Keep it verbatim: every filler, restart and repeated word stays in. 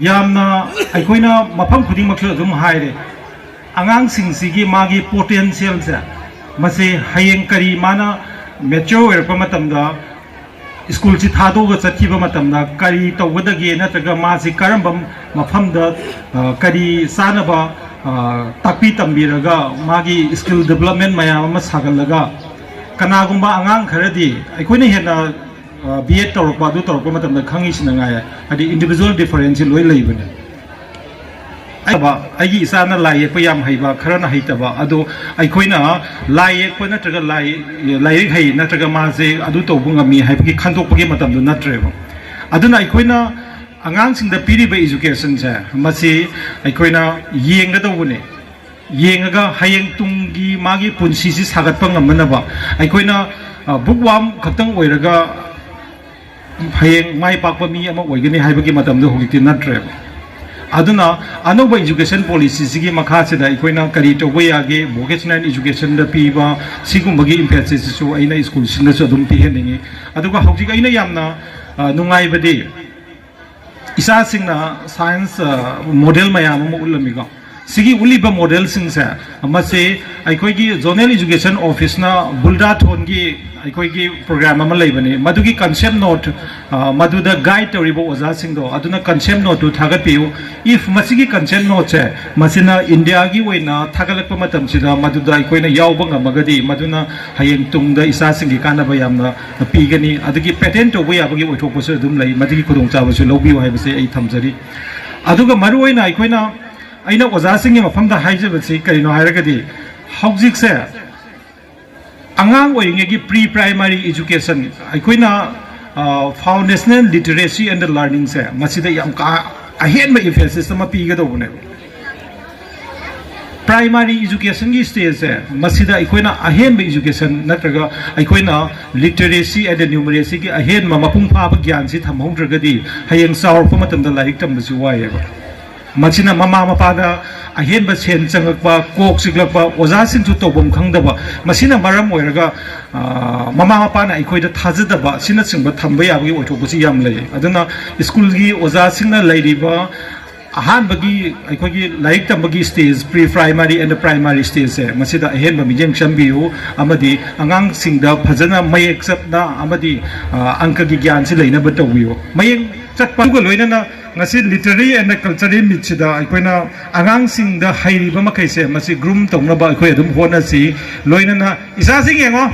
ꯌꯥꯝꯅ ꯑꯩꯈꯣꯏꯅ ꯃꯐꯝ ꯈꯨꯗꯤꯡꯃꯛꯁꯨ ꯑꯗꯨꯝ ꯍꯥꯏꯔꯦ, ꯑꯉꯥꯡꯁꯤꯡꯁꯤꯒꯤ ꯃꯥꯒꯤ ꯄꯣꯇꯦꯟꯁꯤꯌꯦꯜꯁꯦ, ꯃꯁꯤ ꯍꯌꯦꯡ ꯀꯔꯤ ꯃꯥꯅ ꯃꯦꯆ꯭ꯌꯣꯔ ꯑꯣꯏꯔꯛꯄ ꯃꯇꯝꯗ, ꯁ꯭ꯀꯨꯜꯁꯤ ꯊꯥꯗꯣꯛꯑꯒ ꯆꯠꯈꯤꯕ ꯃꯇꯝꯗ ꯀꯔꯤ ꯇꯧꯒꯗꯒꯦ, ꯅꯠꯇ꯭ꯔꯒ ꯃꯥꯁꯤ ꯀꯔꯝꯕ ꯃꯐꯝꯗ, ꯑ, ꯀꯔꯤ ꯆꯥꯅꯕ, ꯑ, ꯇꯥꯛꯄꯤ ꯇꯝꯕꯤꯔꯒ ꯃꯥꯒꯤ ꯁ꯭ꯀꯤꯜ ꯗꯤꯕꯂꯞꯃꯦꯟ ꯃꯌꯥꯝ ꯑꯃ ꯁꯥꯒꯠꯂꯒ, ꯀꯅꯥꯒꯨꯝꯕ ꯑꯉꯥꯡ ꯈꯔꯗꯤ ꯑꯩꯈꯣꯏꯅ ꯍꯦꯟꯅ ꯕꯤ ꯑꯦꯗ ꯇꯧꯔꯛꯄ, ꯑꯗꯨ ꯇꯧꯔꯛꯄ ꯃꯇꯝꯗ ꯈꯪꯉꯤꯁꯤꯅ ꯉꯥꯏ, ꯍꯥꯏꯗꯤ ꯏꯟꯗꯤꯕꯤꯖꯨꯋꯦꯜ ꯗꯤꯐꯔꯦꯟꯁꯁꯤ ꯂꯣꯏ ꯂꯩꯕꯅꯦ꯫ ꯑꯩꯒꯤ ꯏꯆꯥꯅ ꯂꯥꯏ ꯌꯦꯛꯄ ꯌꯥꯝ ꯍꯩꯕ, ꯈꯔꯅ ꯍꯩꯇꯕ, ꯑꯗꯣ ꯑꯩꯈꯣꯏꯅ ꯂꯥꯏ ꯌꯦꯛꯄ ꯅꯠꯇ꯭ꯔꯒ ꯂꯥꯏ, ꯂꯥꯏꯔꯤꯛ ꯍꯩ ꯅꯠꯇ꯭ꯔꯒ ꯃꯥꯁꯦ ꯑꯗꯨ ꯇꯧꯕ ꯉꯝꯃꯤ ꯍꯥꯏꯕꯒꯤ ꯈꯟꯗꯣꯛꯄꯒꯤ ꯃꯇꯝꯗꯨ ꯅꯠꯇ꯭ꯔꯦꯕ꯫ ꯑꯗꯨꯅ ꯑꯩꯈꯣꯏꯅ ꯑꯉꯥꯡꯁꯤꯡꯗ ꯄꯤꯔꯤꯕ ꯏꯖꯨꯀꯦꯁꯟꯁꯦ, ꯃꯁꯤ ꯑꯩꯈꯣꯏꯅ ꯌꯦꯡꯒꯗꯧꯕꯅꯦ꯫ ꯌꯦꯡꯉꯒ ꯍꯌꯦꯡ ꯇꯨꯡꯒꯤ ꯃꯥꯒꯤ ꯄꯨꯟꯁꯤꯁꯤ ꯁꯥꯒꯠꯄ ꯉꯝꯅꯅꯕ ꯑꯩꯈꯣꯏꯅ, ꯑ, ꯕꯨꯛ ꯋꯥꯝ ꯈꯛꯇꯪ ꯑꯣꯏꯔꯒ ꯍꯌꯦꯡ ꯃꯥꯏ ꯄꯥꯛꯄ ꯃꯤ ꯑꯃ ꯑꯣꯏꯒꯅꯤ ꯍꯥꯏꯕꯒꯤ ꯃꯇꯝꯗꯣ ꯍꯧꯖꯤꯛꯇꯤ ꯅꯠꯇ꯭ꯔꯦꯕ꯫ ꯑꯗꯨꯅ ꯑꯅꯧꯕ ꯏꯖꯨꯀꯦꯁꯟ ꯄꯣꯂꯤꯁꯤꯁꯤꯒꯤ ꯃꯈꯥꯁꯤꯗ ꯑꯩꯈꯣꯏꯅ ꯀꯔꯤ ꯇꯧꯕ ꯌꯥꯒꯦ, ꯚꯣꯀꯦꯁꯅꯦꯜ ꯏꯖꯨꯀꯦꯁꯟꯗ ꯄꯤꯕ ꯁꯤꯒꯨꯝꯕꯒꯤ ꯏꯝꯄꯦꯁꯤꯁꯁꯤꯁꯨ ꯑꯩꯅ ꯁ꯭ꯀꯨꯜꯁꯤꯡꯗꯁꯨ ꯑꯗꯨꯝ ꯄꯤꯍꯟꯅꯤꯡꯉꯤ꯫ ꯑꯗꯨꯒ ꯍꯧꯖꯤꯛ ꯑꯩꯅ ꯌꯥꯝꯅ, ꯑ, ꯅꯨꯡꯉꯥꯏꯕꯗꯤ, ꯏꯆꯥꯁꯤꯡꯅ ꯁꯥꯏꯟꯁ, ꯑ, ꯃꯣꯗꯦꯜ ꯃꯌꯥꯝ ꯑꯃ ꯎꯠꯂꯝꯃꯤꯀꯣ꯫ ꯁꯤꯒꯤ ꯎꯠꯂꯤꯕ ꯃꯣꯗꯦꯜꯁꯤꯡꯁꯦ, ꯃꯁꯤ ꯑꯩꯈꯣꯏꯒꯤ ꯖꯣꯅꯦꯜ ꯏꯖꯨꯀꯦꯁꯟ ꯑꯣꯐꯤꯁꯅ ꯕꯨꯜꯗꯥꯊꯣꯟꯒꯤ ꯑꯩꯈꯣꯏꯒꯤ ꯄ꯭ꯔꯣꯒ꯭ꯔꯥꯝ ꯑꯃ ꯂꯩꯕꯅꯤ, ꯃꯗꯨꯒꯤ ꯀꯟꯁꯦꯞ ꯅꯣꯠ, ꯑ, ꯃꯗꯨꯗ ꯒꯥꯏꯗ ꯇꯧꯔꯤꯕ ꯑꯣꯖꯥꯁꯤꯡꯗꯣ, ꯑꯗꯨꯅ ꯀꯟꯁꯦꯞ ꯅꯣꯠꯇꯨ ꯊꯥꯒꯠꯄꯤꯌꯨ꯫ If ꯃꯁꯤꯒꯤ ꯀꯟꯁꯦꯞ ꯅꯣꯠꯁꯦ, ꯃꯁꯤꯅ ꯏꯟꯗꯤꯌꯥꯒꯤ ꯑꯣꯏꯅ ꯊꯥꯒꯠꯂꯛꯄ ꯃꯇꯝꯁꯤꯗ ꯃꯗꯨꯗ ꯑꯩꯈꯣꯏꯅ ꯌꯥꯎꯕ ꯉꯝꯃꯒꯗꯤ, ꯃꯗꯨꯅ ꯍꯌꯦꯡ ꯇꯨꯡꯗ ꯏꯆꯥꯁꯤꯡꯒꯤ ꯀꯥꯟꯅꯕ ꯌꯥꯝꯅ ꯄꯤꯒꯅꯤ꯫ ꯑꯗꯒꯤ ꯄꯦꯇꯦꯟ ꯇꯧꯕ ꯌꯥꯕꯒꯤ ꯑꯣꯏꯊꯣꯛꯄꯁꯨ ꯑꯗꯨꯝ ꯂꯩ, ꯃꯗꯨꯒꯤ ꯈꯨꯗꯣꯡꯆꯥꯕꯁꯨ ꯂꯧꯕꯤꯌꯨ ꯍꯥꯏꯕꯁꯦ ꯑꯩ ꯊꯝꯖꯔꯤ꯫ ꯑꯗꯨꯒ ꯃꯔꯨꯑꯣꯏꯅ ꯑꯩꯈꯣꯏꯅ, ꯑꯩꯅ ꯑꯣꯖꯥꯁꯤꯡꯒꯤ ꯃꯐꯝꯗ ꯍꯥꯏꯖꯕꯁꯤ ꯀꯔꯤꯅꯣ ꯍꯥꯏꯔꯒꯗꯤ, ꯍꯧꯖꯤꯛꯁꯦ ꯑꯉꯥꯡ ꯑꯣꯏꯔꯤꯉꯩꯒꯤ ꯄ꯭ꯔꯤ ꯄ꯭ꯔꯥꯏꯃꯥꯔꯤ ꯏꯖꯨꯀꯦꯁꯟ, ꯑꯩꯈꯣꯏꯅ, ꯑ, foundational literacy and learningꯁꯦ, ꯃꯁꯤꯗ ꯌꯥꯝ ꯀꯥ ꯑꯍꯦꯟꯕ ꯏꯝꯐꯦꯁꯤꯁ ꯑꯃ ꯄꯤꯒꯗꯧꯕꯅꯦꯕ꯫ ꯄ꯭ꯔꯥꯏꯃꯥꯔꯤ ꯏꯖꯨꯀꯦꯁꯟꯒꯤ ꯁ꯭ꯇꯦꯖꯁꯦ, ꯃꯁꯤꯗ ꯑꯩꯈꯣꯏꯅ ꯑꯍꯦꯟꯕ ꯏꯖꯨꯀꯦꯁꯟ ꯅꯠꯇ꯭ꯔꯒ ꯑꯩꯈꯣꯏꯅ ꯂꯤꯇꯔꯦꯁꯤ ꯑꯦꯟ ꯅ꯭ꯌꯨꯃꯔꯦꯁꯤꯒꯤ ꯑꯍꯦꯟꯕ ꯃꯄꯨꯡ ꯐꯥꯕ ꯒ꯭ꯌꯥꯟꯁꯤ ꯊꯝꯍꯧꯗ꯭ꯔꯒꯗꯤ, ꯍꯌꯦꯡ ꯆꯥꯎꯔꯛꯄ ꯃꯇꯝꯗ ꯂꯥꯏꯔꯤꯛ ꯇꯝꯕꯁꯤ ꯋꯥꯏꯌꯦꯕ꯫ ꯃꯁꯤꯅ ꯃꯃꯥ ꯃꯄꯥꯗ ꯑꯍꯦꯟꯕ ꯁꯦꯟ ꯆꯪꯉꯛꯄ, ꯀꯣꯛ ꯆꯤꯛꯂꯛꯄ, ꯑꯣꯖꯥꯁꯤꯡꯁꯨ ꯇꯧꯐꯝ ꯈꯪꯗꯕ, ꯃꯁꯤꯅ ꯃꯔꯝ ꯑꯣꯏꯔꯒ, ꯑ, ꯃꯃꯥ ꯃꯄꯥꯅ ꯑꯩꯈꯣꯏꯗ ꯊꯥꯖꯗꯕ ꯑꯁꯤꯅꯆꯤꯡꯕ ꯊꯝꯕ ꯌꯥꯕꯒꯤ ꯑꯣꯏꯊꯣꯛꯄꯁꯤ ꯌꯥꯝ ꯂꯩ꯫ ꯑꯗꯨꯅ ꯁ꯭ꯀꯨꯜꯒꯤ ꯑꯣꯖꯥꯁꯤꯡꯅ ꯂꯩꯔꯤꯕ ꯑꯍꯥꯟꯕꯒꯤ ꯑꯩꯈꯣꯏꯒꯤ ꯂꯥꯏꯔꯤꯛ ꯇꯝꯕꯒꯤ stage, pre primary and primary stageꯁꯦ, ꯃꯁꯤꯗ ꯑꯍꯦꯟꯕ ꯃꯤꯠꯌꯦꯡ ꯆꯪꯕꯤꯌꯨ, ꯑꯃꯗꯤ ꯑꯉꯥꯡꯁꯤꯡꯗ ꯐꯖꯅ ꯃꯌꯦꯛ ꯆꯠꯅ ꯑꯃꯗꯤ, ꯑ, ꯑꯪꯀꯒꯤ ꯒ꯭ꯌꯥꯟꯁꯤ ꯂꯩꯅꯕ ꯇꯧꯕꯤꯌꯨ꯫ ꯃꯌꯦꯡ ꯆꯠꯄ ꯑꯗꯨꯒ ꯂꯣꯏꯅꯅ ꯉꯁꯤ Literary and Cultural Meetꯁꯤꯗ ꯑꯩꯈꯣꯏꯅ ꯑꯉꯥꯡꯁꯤꯡꯗ ꯍꯩꯔꯤꯕ ꯃꯈꯩꯁꯦ ꯃꯁꯤ groom ꯇꯧꯅꯕ ꯑꯩꯈꯣꯏ ꯑꯗꯨꯝ ꯍꯣꯠꯅꯁꯤ꯫ ꯂꯣꯏꯅꯅ ꯏꯆꯥꯁꯤꯡ ꯌꯦꯡꯉꯣ,